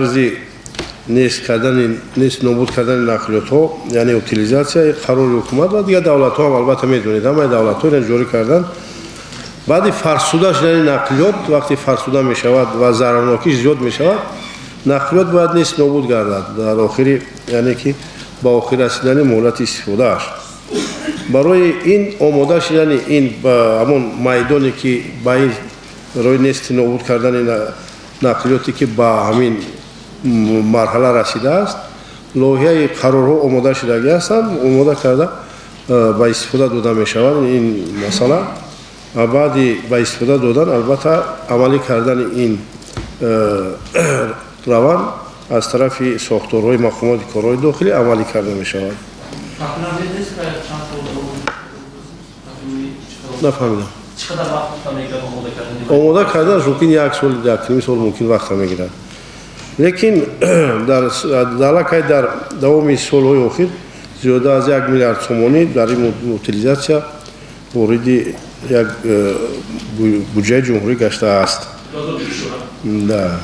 Тарзи нест кардани, нест нобуд кардани нақлиётҳо, яъне утилизация, қарори ҳукумат ва дигар давлатҳо ҳам, албатта, медонед, ҳамаи давлатҳо ина ҷорӣ карданд. Баъди фарсуда шудани нақлиёт, вақте фарсуда мешавад ва зарарнокиш зиёд мешавад, нақлиёт бояд нест нобуд гардад дар охири, яъне ки ба охир расидани муҳлати истифодааш. Барои ин омода шудани ин, ҳамон майдоне, ки ба ин роҳи нести нобуд кардани нақлиёте, ки ба ҳамин марҳала расидааст, лоиҳаи қарорҳо омода шудагӣ ҳастанд, омода карда ба истифода дода мешаванд ин масъала. Ва баъди ба истифода додан, албатта, амалӣ кардани ин раванд аз тарафи сохторҳои мақомоти корҳои дохилӣ амалӣ карда мешавад. Нафаҳмидам. Омода карданаш мумкин як сол, якним сол мумкин вақта мегирад, лекин дар аллакай дар давоми солҳои охир зиёда аз 1 миллиард сомонӣ дар ин утилизация вориди як буҷаи ҷумҳурӣ гаштааст. Да.